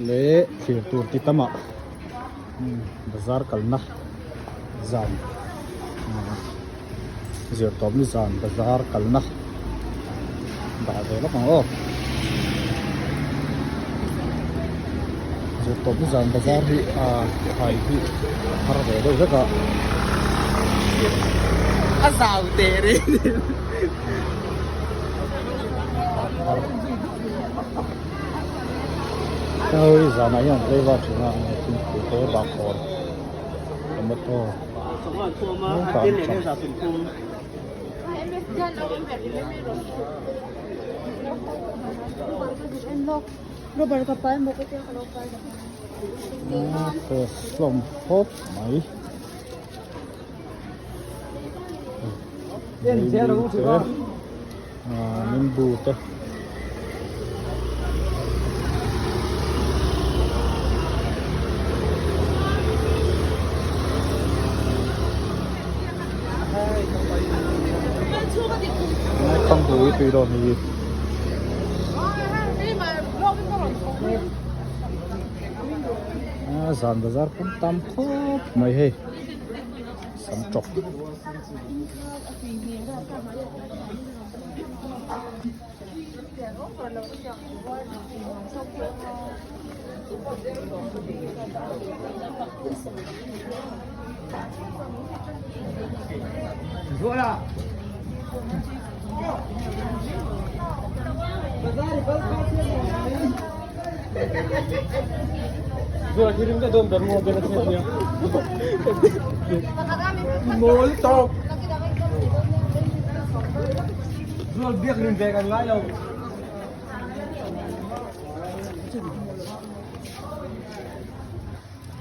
Leh thlir tur ti tam ah bazar kalna zan zirtawp ni zan bazar kalna dah ve lawk ang aw zirtawp ni zan bazar hi ah hai hi a thar ve deuh vek a. A zau teh reng Hei zanah hian flavor thin a thingpui te bakhawl tomato fresh hlawm khawp mai. Nimbu te tui dawn hi zan bazar pawh tam khawp mai hei. Sam tawk.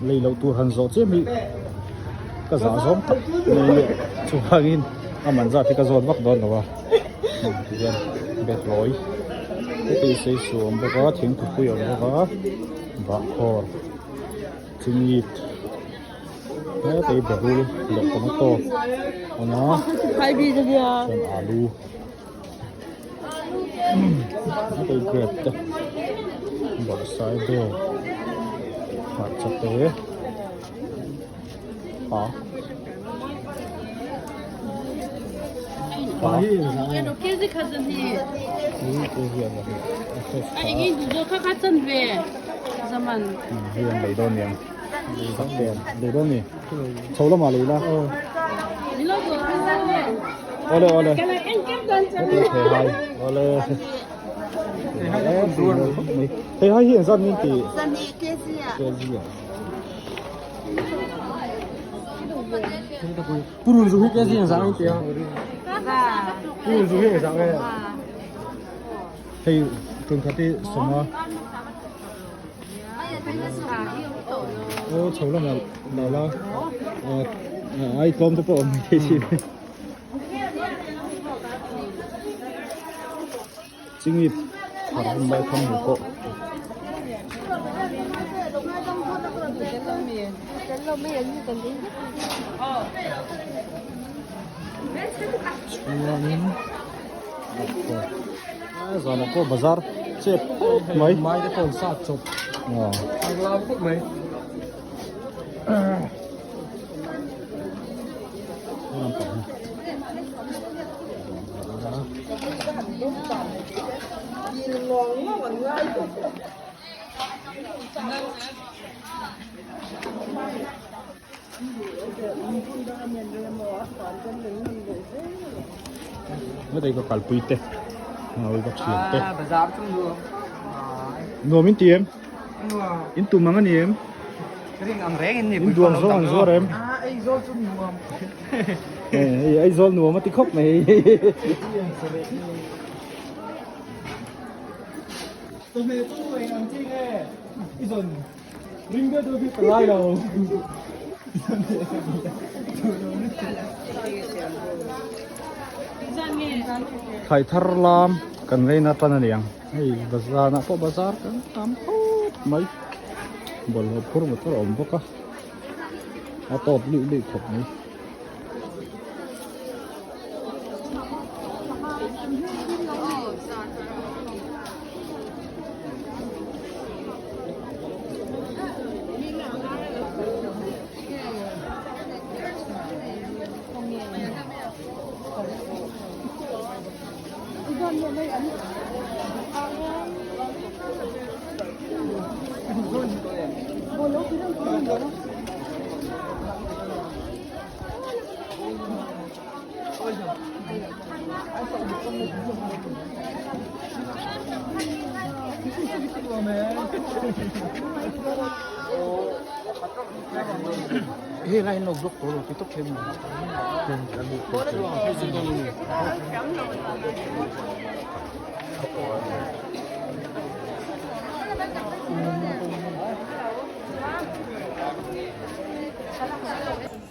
Lei loh tur han zawh chiam hi ka zah zawng tak mai leh chuvangin a man zat hi ka zawt vak dawn lo a tihian behlawi heti sei suh a awm bawk a thingthupui a awm bawk a bahkhawr chimit heti berul leh tomato a awm a chuan alu heti grape te bawrhsaiaw hmarcha te pa pa hei an lei dawn aniang lei dawn ni chho lamah lei la. Awle awle heti theihai awle theihai hi engzat min ti kg ah Purun zu hi kg engzat min ti a Purun zu hi engzat nge hei ṭunkhat hi sawma Aw chho lamah lah la ai tlawm te pawh a awm maithei si chingit thar hun lai thang hmu pawh. Chuanin zanah pawh bazar chep khawp mai mai te pawh sat chawp a lam khawp mai Heta ka kalpui te ngau ka thian te nuam in ti em in tum ang a ni em in duan zawng an zuar em hei Aizawl nuam a ti khawp mai Thlai thar lam kan leina tan a ni ang hei bazar ah pawh bazar kan tam khawp mai bawlhhlawh phur motor a awm bawk a a tawt luih luih khawp mai.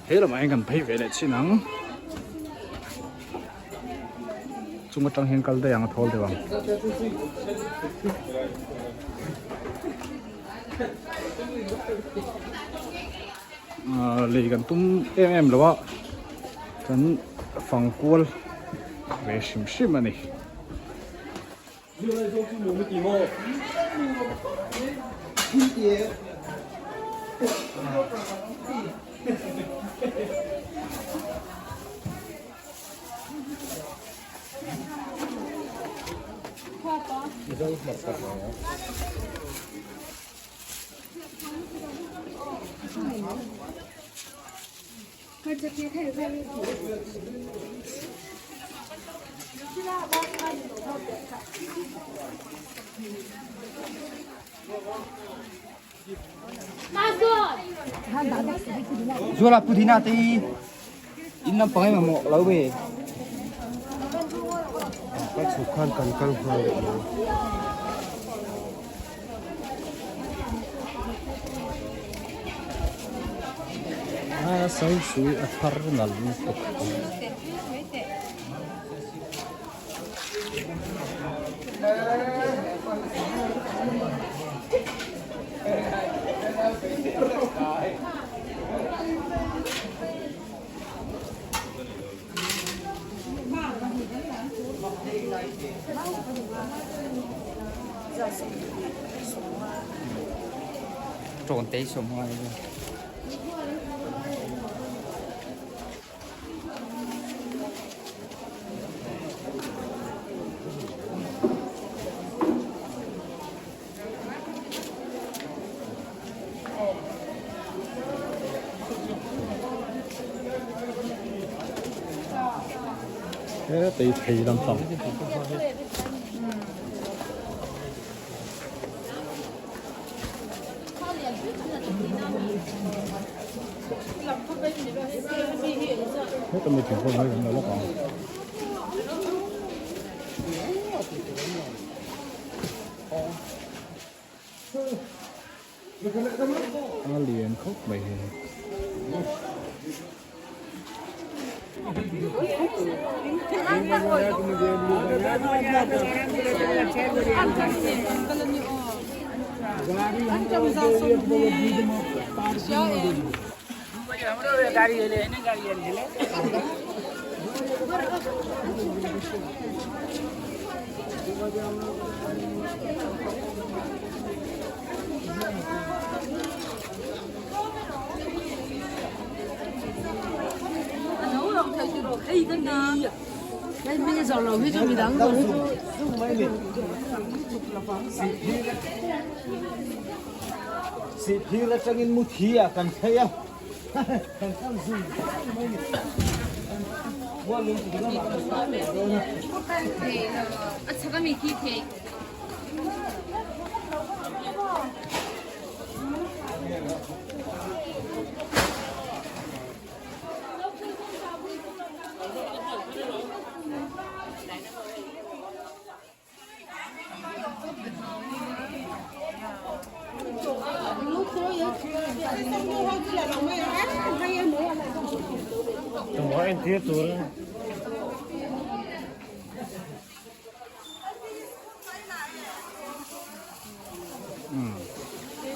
He lamah hian kan phei ve leh chin ang. Chung atang hian kal daih ang a thawl deuh ang. Ahh lei kan tum em em lo a kan fang kual ve hrim hrim a ni. Zuala pudina te in lampang hi mamawh lo ve. Ka chhuk khan kan kal nghal leh lo. A sawi a thar nalh lutuk. Tawngte sawmngai a ni. Hetei thei lampang. Heta mi thingkung hi kan la lawk ang. A lian khawp mai hei. Sihphir atangin muthi ah kan phei a.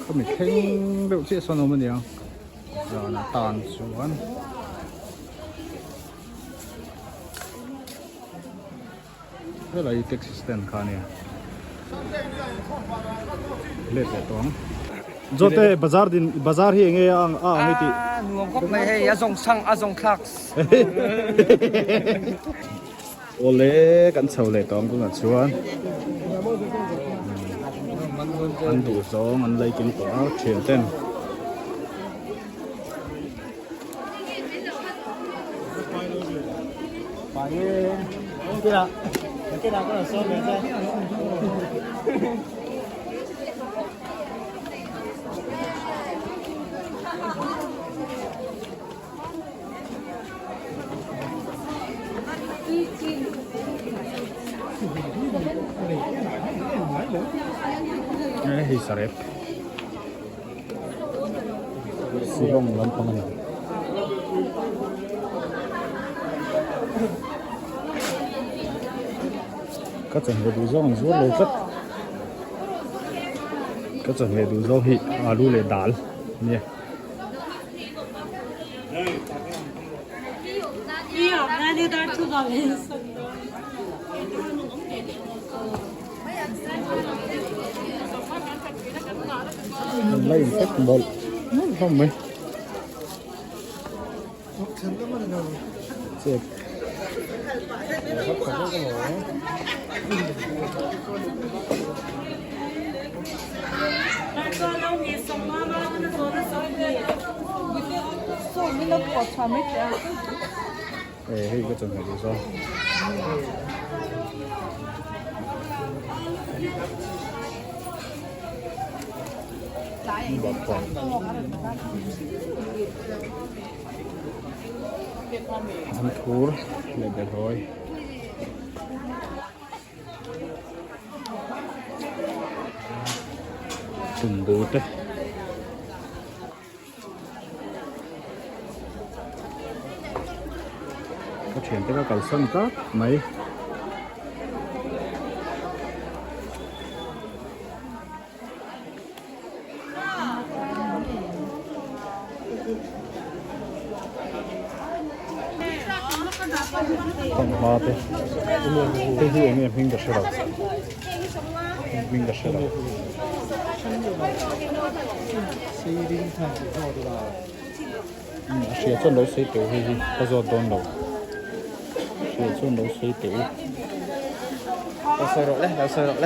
Khami thleng deuh chiah sawn a awm a nia zan tan chuan. Helai hi taxi stand kha ania let leh tawh ang Zawte bazar din bazar hi enge a ang a ang i tih Nuam khawp mai hei a zawng chhang a zawng thlak Awle kan chho leh tawh ang tunah chuan an duh zawng an lei kim tawh a thian ten. Hmarcha rep Shillong lampang a ni. Ka chawhmeh duh zawng an zuar lo tlat. Ka chawhmeh duh zawng hi alu leh dal a nia. An la infect mawlh mawlh hlawm mai. Chek. Eh hei ka chawhmeh duh zawng. Anthur leh behlawi. Tumbu te. Ka thiante ka kalsan tak mai. Fanghma te hei hi eng nge hming ka hre lo hming ka hre lo. A hria chuan lo sawi teh u hei hi ka zawt dawn lo hria chuan lo sawi teh u Lo sawi rawh le lo sawi rawh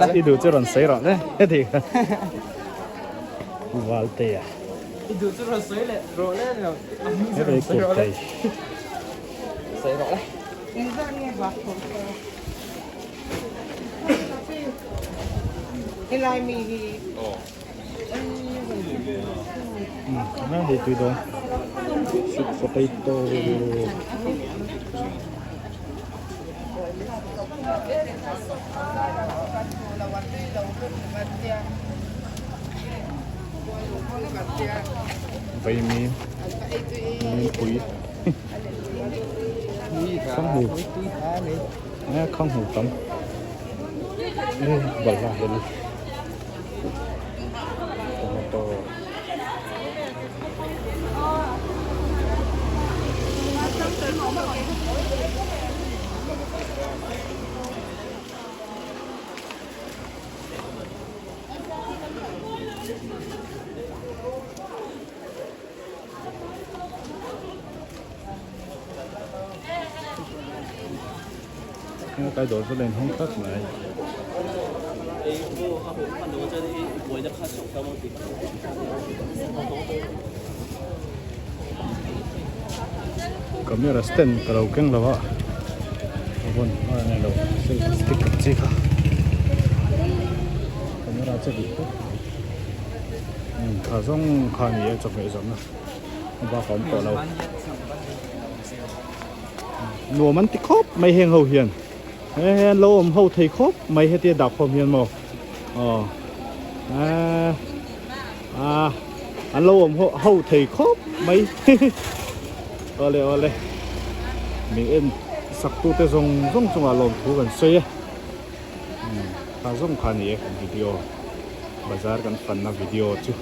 le i duh chu rawn sawi rawh le heti kha Valtea i duh chu rawn sawi leh rawh le ni lo a hming chu rawn sawi rawh le sawi rawh le Helai mi hi Nang hei tui dawn sweet potato Vaimim Mimpui Khanghu Khanghu tam Balhla hel. Tomato Kai dawr chu a inhawng tlat mai. Camera stand ka lo keng lo a a vawn a nei lo selfie stick ang chi kha camera che duh tawp kha zawng kha a ni e chawhmeh zawrhna a bak a awm tawh lo. Nuam an ti khawp mai heng ho hian he he an lo awm ho thei khawp mai hetia dah khawm hian maw aw eee ah an lo awm ho thei khawp mai awle awle min en sak tu te zawng zawng chungah lawmthu kan sawi e kha zawng kha a ni e kan video bazar kan fanna video chu.